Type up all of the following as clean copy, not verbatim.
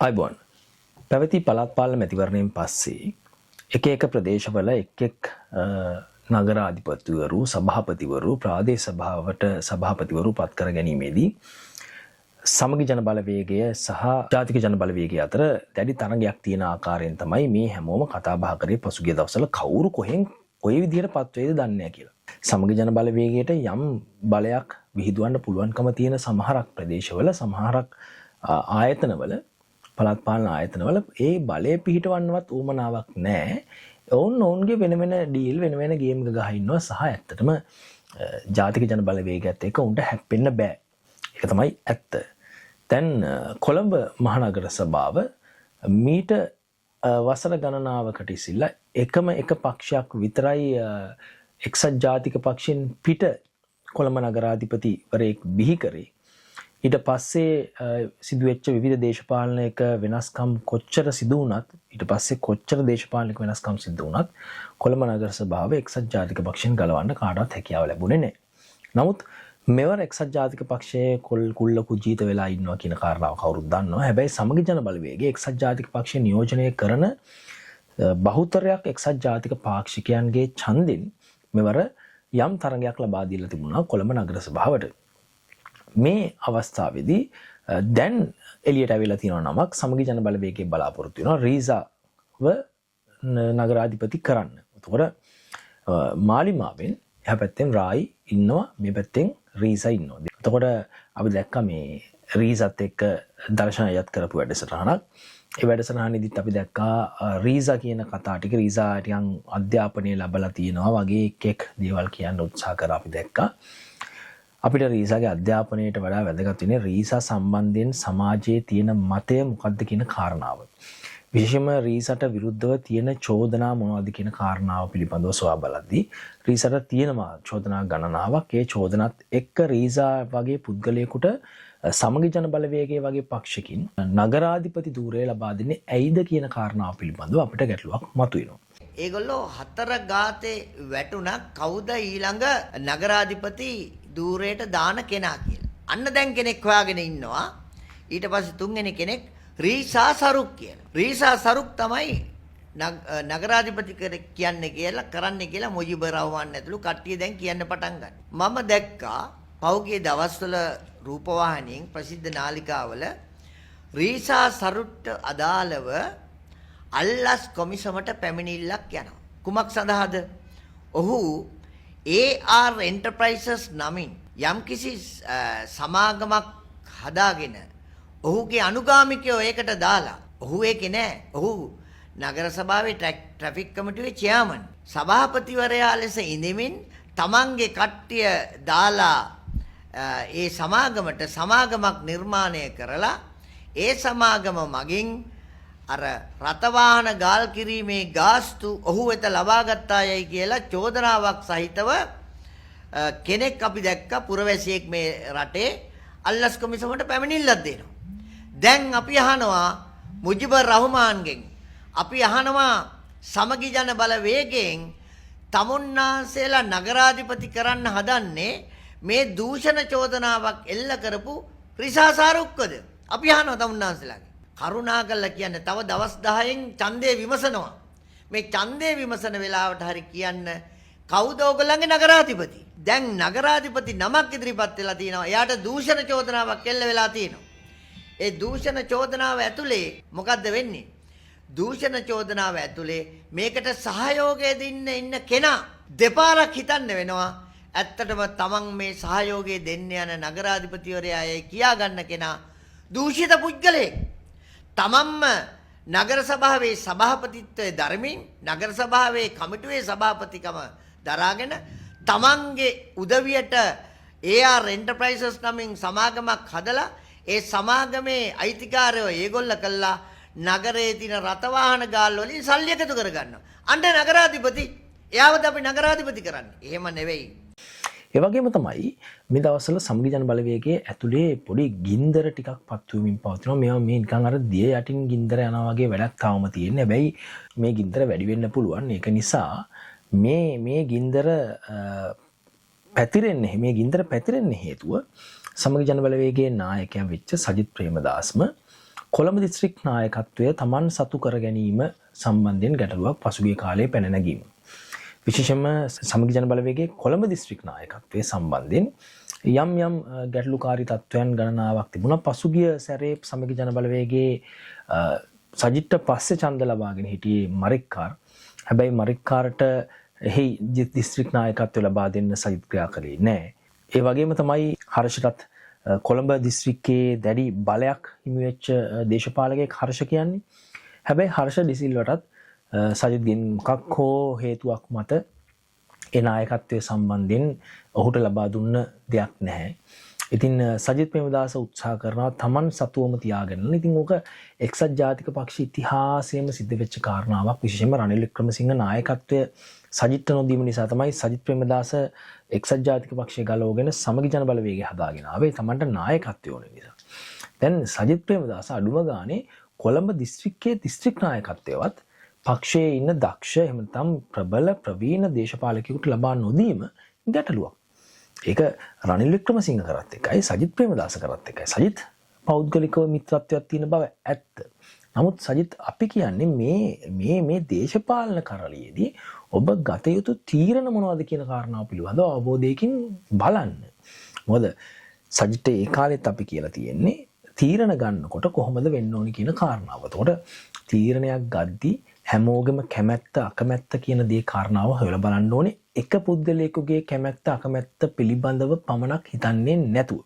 ආයුබෝවන්. පැවති පළාත් පාලන මැතිවරණයෙන් පස්සේ එක එක ප්‍රදේශවල එක් එක් නගරාධිපතිවරු, සභාපතිවරු, ප්‍රාදේශ සභාවට සභාපතිවරු පත් කර ගැනීමේදී සමගි ජන බලවේගය සහ ජාතික ජන බලවේගය අතර දැඩි තරගයක් තියෙන ආකාරයෙන් තමයි මේ හැමෝම කතා බහ කරේ පසුගිය දවස්වල, කවුරු කොහෙන් කොයි විදිහට පත් වෙයිද දන්නේ නැහැ කියලා. සමගි ජන බලවේගයට යම් බලයක් විහිදුවන්න පුළුවන්කම තියෙන සමහරක් ප්‍රදේශවල, සමහරක් ආයතනවල, පළාත් පාලන ආයතනවල ඒ බලය පිහිටවන්නවත් උවමනාවක් නැහැ. ඔවුන් ඔවුන්ගේ වෙන වෙන ඩීල්, වෙන වෙන ගේම් එක ගහ ඉන්නවා සහ ඇත්තටම ජාතික ජන බලවේගයත් එක්ක උන්ට හැප්පෙන්න බෑ. ඒක තමයි ඇත්ත. දැන් කොළඹ මහනගර සභාව මීට වසර ගණනාවකට ඉස්සෙල්ලා එකම එක පක්ෂයක් විතරයි එක්සත් ජාතික පක්ෂයෙන් පිට කොළඹ නගරාධිපතිවරයෙක් බිහි කරේ. ඊට පස්සේ සිදුවෙච්ච විවිධ දේශපාලනික වෙනස්කම් කොච්චර සිදු වුණත්, ඊට පස්සේ කොච්චර දේශපාලනික වෙනස්කම් සිදු වුණත්, කොළඹ නගර සභාව එක්සත් ජාතික පක්ෂයෙන් ගලවන්න කාටවත් හැකියාව ලැබුණේ නැහැ. නමුත් මෙවර එක්සත් ජාතික පක්ෂයේ කුල්ල කුජීත වෙලා ඉන්නවා කියන කාරණාව කවුරුත් දන්නවා. හැබැයි සමගි ජන බලවේගය එක්සත් ජාතික පක්ෂය නියෝජනය කරන බහුතරයක් එක්සත් ජාතික පාක්ෂිකයන්ගේ ඡන්දෙන් මෙවර යම් තරගයක් ලබා දීලා තිබුණා කොළඹ නගර සභාවට. මේ අවස්ථාවේදී දැන් එළියට ඇවිල්ලා තියෙනවා නමක්. සමගි ජන බලවේගයේ බලාපොරොත්තු වෙනවා රීසාව නගරාධිපති කරන්න. එතකොට මාලිමාවෙන් එහා පැත්තෙන් රායි ඉන්නවා, මේ පැත්තෙන් රීසා ඉන්නවා. එතකොට අපි දැක්කා මේ රීසත් එක්ක දර්ශන අයත් කරපු වැඩසටහනක්. ඒ වැඩසටහනේදීත් අපි දැක්කා රීසා කියන කතා ටික, රීසා ටිකන් අධ්‍යාපනය ලැබලා තියෙනවා වගේ එක් එක් දේවල් කියන්න උත්සාහ කරා අපි දැක්කා. අපිට රීසාගේ අධ්‍යාපනයට වඩා වැදගත් වෙන්නේ රීසා සම්බන්ධයෙන් සමාජයේ තියෙන මතය මොකද්ද කියන කාරණාව. විශේෂයෙන්ම රීසට විරුද්ධව තියෙන චෝදනා මොනවද කියන කාරණාව පිළිබඳව සොයා බලද්දී රීසට තියෙනවා චෝදනා ගණනාවක්. ඒ චෝදනාත් එක්ක රීසා වගේ පුද්ගලයෙකුට සමගි ජන බලවේගය වගේ පක්ෂකින් නගරාධිපති ධූරය ලබා දෙන්නේ ඇයිද කියන කාරණාව පිළිබඳව අපිට ගැටලුවක් මතුවෙනවා. ඒගොල්ලෝ හතර ගාතේ වැටුණා කවුද ඊළඟ නගරාධිපති ධූරයට දාන කෙනා කියලා. අන්න දැන් කෙනෙක් හොයාගෙන ඉන්නවා. ඊට පස්සේ තුන්වෙනි කෙනෙක් රීසා සරුක් කියලා. රීසා සරුක් තමයි නගරාධිපති කියන්නේ කියලා, කරන්නේ කියලා මුජිබ රහ්මාන් ඇතුළු කට්ටිය දැන් කියන්න පටන් ගන්නවා. මම දැක්කා පහුගිය දවස්වල රූපවාහිනියෙන් ප්‍රසිද්ධ නාලිකාවල රීසා සරුට්ට අදාළව අල්ලස් කොමිසමට පැමිණිල්ලක් යනවා. කුමක් සඳහාද? ඔහු AR Enterprises නමින් යම්කිසි සමාගමක් හදාගෙන ඔහුගේ අනුගාමිකයෝ ඒකට දාලා, ඔහු ඒකේ නෑ. ඔහු නගර සභාවේ ට්‍රැෆික් කමිටුවේ චෙයාමන්, සභාපතිවරයා ලෙස ඉඳමින් තමන්ගේ කට්ටිය දාලා ඒ සමාගමට සමාගමක් නිර්මාණය කරලා ඒ සමාගම මගින් අර රථවාහන ගාල් කිරීමේ ගාස්තු ඔහු වෙත ලබා ගත්තායයි කියලා චෝදනාවක් සහිතව කෙනෙක් අපි දැක්කා, පුරවැසියෙක් මේ රටේ අල්ලස් කොමිසමට පැමිණිල්ලක් දෙනවා. දැන් අපි අහනවා මුජිබ රහ්මාන්ගෙන්, අපි අහනවා සමගි ජන බලවේගයෙන්, තමුන්නාන්සේලා නගරාධිපති කරන්න හදන්නේ මේ දූෂණ චෝදනාවක් එල්ල කරපු රිසා සාරුක්කද? අපි අහනවා තමුන්නාන්සේලාගෙන්. කරුණා කරලා කියන්න, තව දවස් 10න් ඡන්දය විමසනවා. මේ ඡන්දය විමසන වෙලාවට හරි කියන්න කවුද ඔයගොල්ලන්ගේ නගරාධිපති? දැන් නගරාධිපති නමක් ඉදිරිපත් වෙලා තියෙනවා. එයාට දූෂණ චෝදනාවක් එල්ල වෙලා තියෙනවා. ඒ දූෂණ චෝදනාව ඇතුලේ මොකද්ද වෙන්නේ? දූෂණ චෝදනාව ඇතුලේ මේකට සහයෝගය දෙන්න ඉන්න කෙනා දෙපාරක් හිතන්න වෙනවා. ඇත්තටම තමන් මේ සහයෝගය දෙන්න යන නගරාධිපතිවරයා යයි කියා ගන්න කෙනා දූෂිත පුද්ගලයෙක්. තමන්ම නගර සභාවේ සභාපතිත්වයේ දරමින්, නගර සභාවේ කමිටුවේ සභාපතිකම දරාගෙන, තමන්ගේ උදවියට AR Enterprises නමින් සමාගමක් හදලා ඒ සමාගමේ අයිතිකාරයෝ ඒගොල්ල කළා නගරයේ තියෙන රථවාහන ගාල් වලින් සල්ලි එකතු කරගන්නවා. අන්න නගරාධිපති. එයාවද අපි නගරාධිපති කරන්නේ? එහෙම නෙවෙයි. ඒ වගේම තමයි මේ දවස්වල සමගි ජන බලවේගයේ ඇතුලේ පොඩි ගින්දර ටිකක් පත්වමින් පවතිනවා. මේවා මේ නිකන් අර දිය යටින් ගින්දර යනවා වගේ වැඩක් තාම තියෙන්නේ. හැබැයි මේ ගින්දර වැඩි වෙන්න පුළුවන්. ඒක නිසා මේ ගින්දර පැතිරෙන්නේ, මේ ගින්දර පැතිරෙන්න හේතුව සමගි ජන බලවේගයේ නායකයා වෙච්ච සජිත් ප්‍රේමදාස්ම කොළඹ දිස්ත්‍රික් නායකත්වය තමන් සතු කර ගැනීම සම්බන්ධයෙන් ගැටලුවක් පසුගිය කාලයේ පැන නැගීම. විශේෂයෙන්ම සමගි ජන බලවේගයේ කොළඹ දිස්ත්‍රික් නායකත්වය සම්බන්ධයෙන් යම් යම් ගැටලුකාරී තත්ත්වයන් ගණනාවක් තිබුණා. පසුගිය සැරේ සමගි ජන බලවේගයේ සජිත්ට පස්සේ ඡන්ද ලබාගෙන හිටියේ මරික්කාර්. හැබැයි මරික්කාරට එහි දිස්ත්‍රික් නායකත්වය ලබා දෙන්න සජිත් ක්‍රියා කළේ නෑ. ඒ වගේම තමයි හර්ෂටත් කොළඹ දිස්ත්‍රික්කයේ දැඩි බලයක් හිමි වෙච්ච දේශපාලකයෙක් හර්ෂ කියන්නේ. හැබැයි හර්ෂ ඩිසිල්වටත් සජිත්ගෙන් මොකක් හෝ හේතුවක් මත ඒ නායකත්වය සම්බන්ධයෙන් ඔහුට ලබා දුන්න දෙයක් නැහැ. ඉතින් සජිත් ප්‍රේමදාස උත්සාහ කරනවා තමන් සතුවම තියාගෙන. ඉතින් ඕක එක්සත් ජාතික පක්ෂ ඉතිහාසයේම සිද්ධ වෙච්ච කාරණාවක්. විශේෂයෙන්ම රනිල් වික්‍රමසිංහ නායකත්වය සජිත්ට නොදීම නිසා තමයි සජිත් ප්‍රේමදාස එක්සත් ජාතික පක්ෂය ගලවගෙන සමගි ජන බලවේගය හදාගෙන ආවේ තමන්ට නායකත්වය ඕන නිසා. දැන් සජිත් ප්‍රේමදාස අඩුම ගානේ කොළඹ දිස්ත්‍රික්කයේ දිස්ත්‍රික් නායකත්වයවත් පක්ෂයේ ඉන්න දක්ෂ එහෙම නැත්නම් ප්‍රබල ප්‍රවීණ දේශපාලකයෙකුට ලබා නොදීම ගැටලුවක්. ඒක රනිල් වික්‍රමසිංහ කරත් එකයි, සජිත් ප්‍රේමදාස කරත් එකයි. සජිත් පෞද්ගලිකව මිත්‍රත්වයක් තියෙන බව ඇත්ත. නමුත් සජිත් අපි කියන්නේ මේ මේ මේ දේශපාලන කරලියේදී ඔබ ගත යුතු තීරණ මොනවද කියන කාරණාව පිළිබඳව අවබෝධයකින් බලන්න. මොකද සජිත්ට ඒ කාලෙත් අපි කියලා තියෙන්නේ තීරණ ගන්නකොට කොහොමද වෙන්න ඕනි කියන කාරණාව. එතකොට තීරණයක් ගද්දි හැමෝගෙම කැමැත්ත අකමැත්ත කියන දේ කාරණාව හොයලා බලන්න ඕනේ. එක පුද්ගලයෙකුගේ කැමැත්ත අකමැත්ත පිළිබඳව පමණක් හිතන්නේ නැතුව.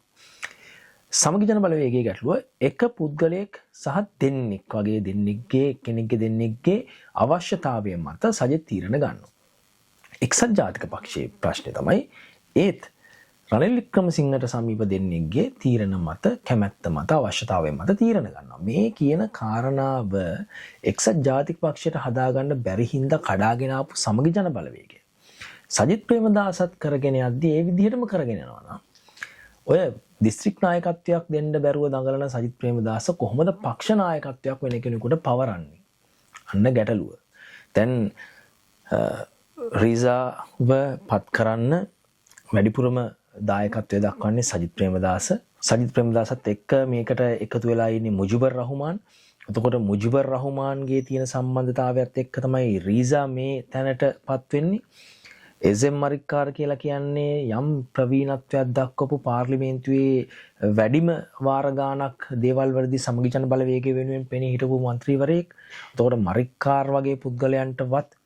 සමගි ජන බලවේගයේ ගැටලුව එක පුද්ගලයෙක් සහ දෙන්නෙක් වගේ දෙන්නෙක්ගේ කෙනෙක්ගේ දෙන්නෙක්ගේ අවශ්‍යතාවය මත සජිත් තීරණ ගන්නවා. එක්සත් ජාතික පක්ෂයේ ප්‍රශ්නේ තමයි ඒත් රනිල් වික්‍රමසිංහට සමීප දෙන්නෙක්ගේ තීරණ මත, කැමැත්ත මත, අවශ්‍යතාවය මත තීරණ ගන්නවා. මේ කියන කාරණාව එක්සත් ජාතික පක්ෂයට හදාගන්න බැරි හින්දා කඩාගෙන ආපු සමගි ජන බලවේගය. සජිත් ප්‍රේමදාසත් කරගෙන යද්දී ඒ විදිහටම කරගෙන යනවා නම් ඔය දිස්ත්‍රික් නායකත්වයක් දෙන්න බැරුව දඟලන සජිත් ප්‍රේමදාස කොහොමද පක්ෂ නායකත්වයක් වෙන කෙනෙකුට පවරන්නේ? අන්න ගැටලුව. දැන් රීසාව පත් කරන්න වැඩිපුරම දායකත්වය දක්වන්නේ සජිත් ප්‍රේමදාස. සජිත් ප්‍රේමදාසත් එක්ක මේකට එකතු වෙලා ඉන්නේ මුජිබර් රහ්මාන්. එතකොට මුජිබර් රහ්මාන්ගේ තියෙන සම්බන්ධතාවයත් එක්ක තමයි රීසා මේ තැනට පත් වෙන්නේ. එස්.එම්. මරික්කාර් කියලා කියන්නේ යම් ප්‍රවීණත්වයක් දක්වපු පාර්ලිමේන්තුවේ වැඩිම වාර ගාණක් දේවල් වලදී සමගි ජන බලවේගය වෙනුවෙන් පෙනී හිටපු මන්ත්‍රීවරයෙක්. එතකොට මරික්කාර් වගේ පුද්ගලයන්ටවත්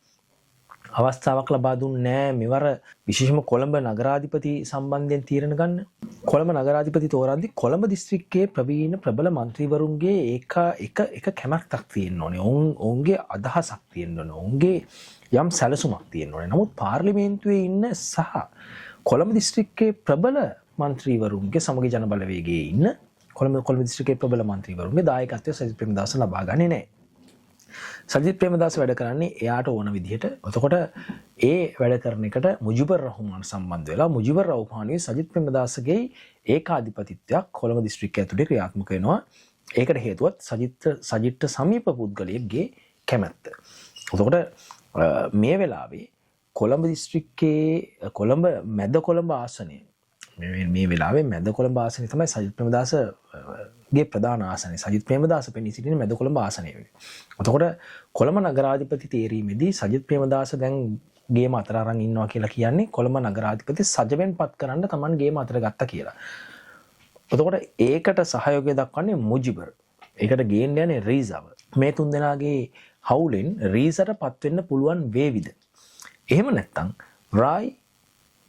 අවස්ථාවක් ලබා දුන්නේ නෑ මෙවර විශේෂම කොළඹ නගරාධිපති සම්බන්ධයෙන් තීරණ ගන්න. කොළඹ නගරාධිපති තෝරද්දි කොළඹ දිස්ත්‍රික්කයේ ප්‍රවීණ ප්‍රබල මන්ත්‍රීවරුන්ගේ එක එක එක කැමැත්තක් තියෙන්න ඕනේ. ඔවුන්ගේ අදහසක් තියෙන්න ඕනේ. ඔවුන්ගේ යම් සැලසුමක් තියෙන්න ඕනේ. නමුත් පාර්ලිමේන්තුවේ ඉන්න සහ කොළඹ දිස්ත්‍රික්කයේ ප්‍රබල මන්ත්‍රීවරුන්ගේ සමගි ජන බලවේගයේ ඉන්න කොළඹ දිස්ත්‍රික්කයේ ප්‍රබල මන්ත්‍රීවරුන්ගේ දායකත්වය සජිත් ප්‍රේමදාස ලබා ගන්නේ නෑ. සජිත් ප්‍රේමදාස වැඩ කරන්නේ එයාට ඕන විදිහට. එතකොට ඒ වැඩ කරන එකට මුජිබර් රහ්මාන් සම්බන්ධ වෙලා මුජිබර් රහ්මාන්ගේ සජිත් ප්‍රේමදාසගේ ඒකාධිපතිත්වයක් කොළඹ දිස්ත්‍රික්කය ඇතුලේ ක්‍රියාත්මක වෙනවා. ඒකට හේතුවත් සජිත්ට සමීප පුද්ගලයෙක්ගේ කැමැත්ත. එතකොට මේ වෙලාවේ කොළඹ දිස්ත්‍රික්කයේ කොළඹ මැද කොළඹ ආසනය මේ වෙලාවේ මැද කොළඹ ආසනය තමයි සජිත් ප්‍රේමදාස ගේ ප්‍රධාන ආසනය. සජිත් ප්‍රේමදාස පෙනී සිටින මැද කොළඹ ආසනය වෙන්නේ. එතකොට කොළඹ නගරාධිපති තේරීමේදී සජිත් ප්‍රේමදාස දැන් ගේම අතර අරන් ඉන්නවා කියලා කියන්නේ කොළඹ නගරාධිපති සජවෙන් පත් කරන්න Taman ගේම අතර ගත්තා කියලා. එතකොට ඒකට සහයෝගය දක්වන්නේ මුජිබර්. ඒකට ගේන්න යන්නේ රීසාව. මේ තුන් දෙනාගේ හවුලෙන් රීසට පත් වෙන්න පුළුවන් වේවිද? එහෙම නැත්නම් රායි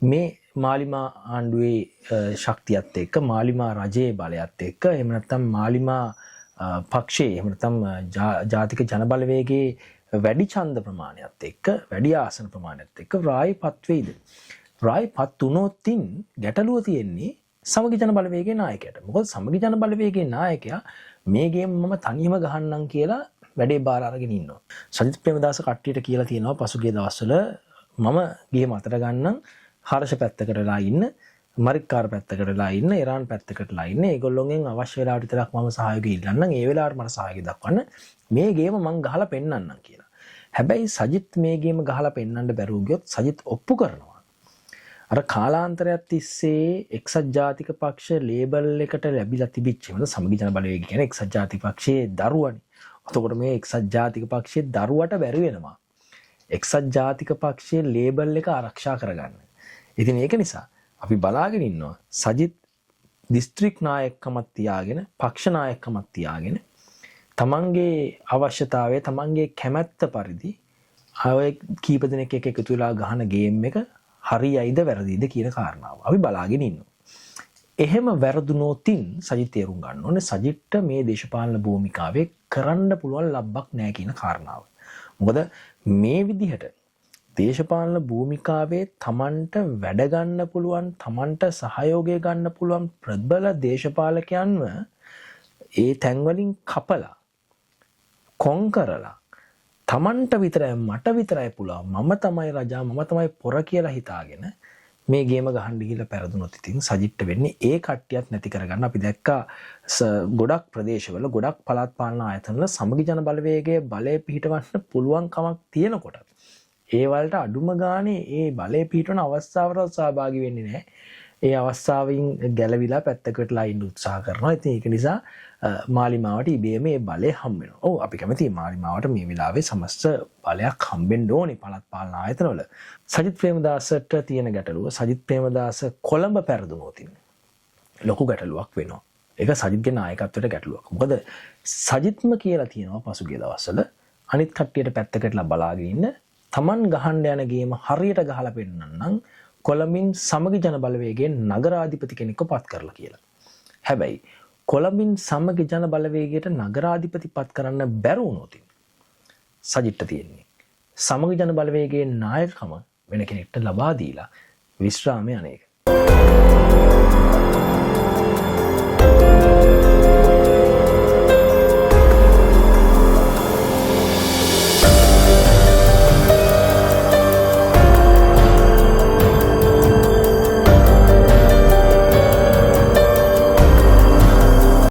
මේ මාලිමා ආණ්ඩුවේ ශක්තියත් එක්ක, මාලිමා රජයේ බලයත් එක්ක, එහෙම නැත්නම් මාලිමා පක්ෂයේ, එහෙම නැත්නම් ජාතික ජනබලවේගයේ වැඩි ඡන්ද ප්‍රමාණයත් එක්ක, වැඩි ආසන ප්‍රමාණයත් එක්ක රායි පත් වෙයිද? රායි පත් වුණොත්ින් ගැටලුව තියෙන්නේ සමගි ජන බලවේගයේ නායකයාට. මොකද සමගි ජන බලවේගයේ නායකයා මේ ගේම් මම තනියම ගහන්නම් කියලා වැඩේ බාර අරගෙන ඉන්නවා. සජිත් ප්‍රේමදාස කට්ටියට කියලා තියෙනවා පසුගිය දවස්වල මම ගේම අතට ගන්නම්, හර්ෂ පැත්තකට වෙලා ඉන්න, මරික්කාර පැත්තකට වෙලා ඉන්න, ඉරාන් පැත්තකට වෙලා ඉන්න, ඒගොල්ලොන්ගෙන් අවශ්‍ය වෙලාවට විතරක් මම සහයෝගය ඉල්ලන්නම්, ඒ වෙලාවට මට සහයෝගය දක්වන්න, මේ ගේම මං ගහලා පෙන්නන්නම් කියලා. හැබැයි සජිත් මේ ගේම ගහලා පෙන්නන්න බැරුව ගියොත් සජිත් ඔප්පු කරනවා. අර කාලාන්තරයක් තිස්සේ එක්සත් ජාතික පක්ෂ ලේබල් එකට ලැබිලා තිබිච්ච, මොකද සමගි ජන බලවේගය කියන්නේ එක්සත් ජාතික පක්ෂයේ දරුවනේ. එතකොට මේ එක්සත් ජාතික පක්ෂයේ දරුවට බැරි වෙනවා එක්සත් ජාතික පක්ෂයේ ලේබල් එක ආරක්ෂා කරගන්න. ඉතින් ඒක නිසා අපි බලාගෙන ඉන්නවා සජිත් දිස්ත්‍රික් නායකකමක් තියාගෙන, පක්ෂ නායකකමක් තියාගෙන, තමන්ගේ අවශ්‍යතාවය, තමන්ගේ කැමැත්ත පරිදි ඔය කීප දෙනෙක් එක්ක එකතු වෙලා ගහන ගේම් එක හරියයිද වැරදිද කියන කාරණාව අපි බලාගෙන ඉන්නවා. එහෙම වැරදුනොතින් සජිත් තේරුම් ගන්න ඕනේ සජිත්ට මේ දේශපාලන භූමිකාවේ කරන්න පුළුවන් ලබ්බක් නෑ කියන කාරණාව. මොකද මේ විදිහට දේශපාලන භූමිකාවේ තමන්ට වැඩ ගන්න පුළුවන්, තමන්ට සහයෝගය ගන්න පුළුවන් ප්‍රබල දේශපාලකයන්ව ඒ තැන්වලින් කපලා කොන් කරලා තමන්ට විතරයි, මට විතරයි පුළුවන්, මම තමයි රජා, මම තමයි පොර කියලා හිතාගෙන මේ ගේම ගහන්න ගිහිල්ලා පැරදුනොත් ඉතින් සජිත්ට වෙන්නේ ඒ කට්ටියත් නැති කරගන්න. අපි දැක්කා ගොඩක් ප්‍රදේශවල, ගොඩක් පළාත් පාලන ආයතනවල සමගි ජන බලවේගයේ බලය පිහිටවන්න පුළුවන් කමක් තියෙනකොට ඒ වලට අඩුම ගානේ ඒ බලය පිහිටවන අවස්ථාවට සහභාගී වෙන්නේ නැහැ. ඒ අවස්ථාවෙන් ගැලවිලා පැත්තකටලා ඉන්න උත්සාහ කරනවා. ඉතින් ඒක නිසා මාලිමාවට ඉබේම මේ බලය හම්බ වෙනවා. ඔව්, අපි කැමතියි මාලිමාවට මේ වෙලාවේ සමස්ත බලයක් හම්බෙන්න ඕනේ පළාත් පාලන ආයතනවල. සජිත් ප්‍රේමදාසට තියෙන ගැටලුව, සජිත් ප්‍රේමදාස කොළඹ පැරදුනොත් ලොකු ගැටලුවක් වෙනවා. ඒක සජිත්ගේ නායකත්වයට ගැටලුවක්. මොකද සජිත්ම කියලා තියෙනවා පසුගිය දවස්වල අනිත් කට්ටියට පැත්තකටලා බලාගෙන ඉන්න, තමන් ගහන්න යන ගේම හරියට ගහලා පෙන්නන්නම් කොළඹින් සමගි ජන බලවේගයෙන් නගරාධිපති කෙනෙක්ව පත් කරලා කියලා. හැබැයි කොළඹින් සමගි ජන බලවේගයට නගරාධිපති පත් කරන්න බැරි වුණොත් සජිත්ට තියෙන්නේ සමගි ජන බලවේගයේ නායකකම වෙන කෙනෙක්ට ලබා දීලා විශ්‍රාමය අනේක.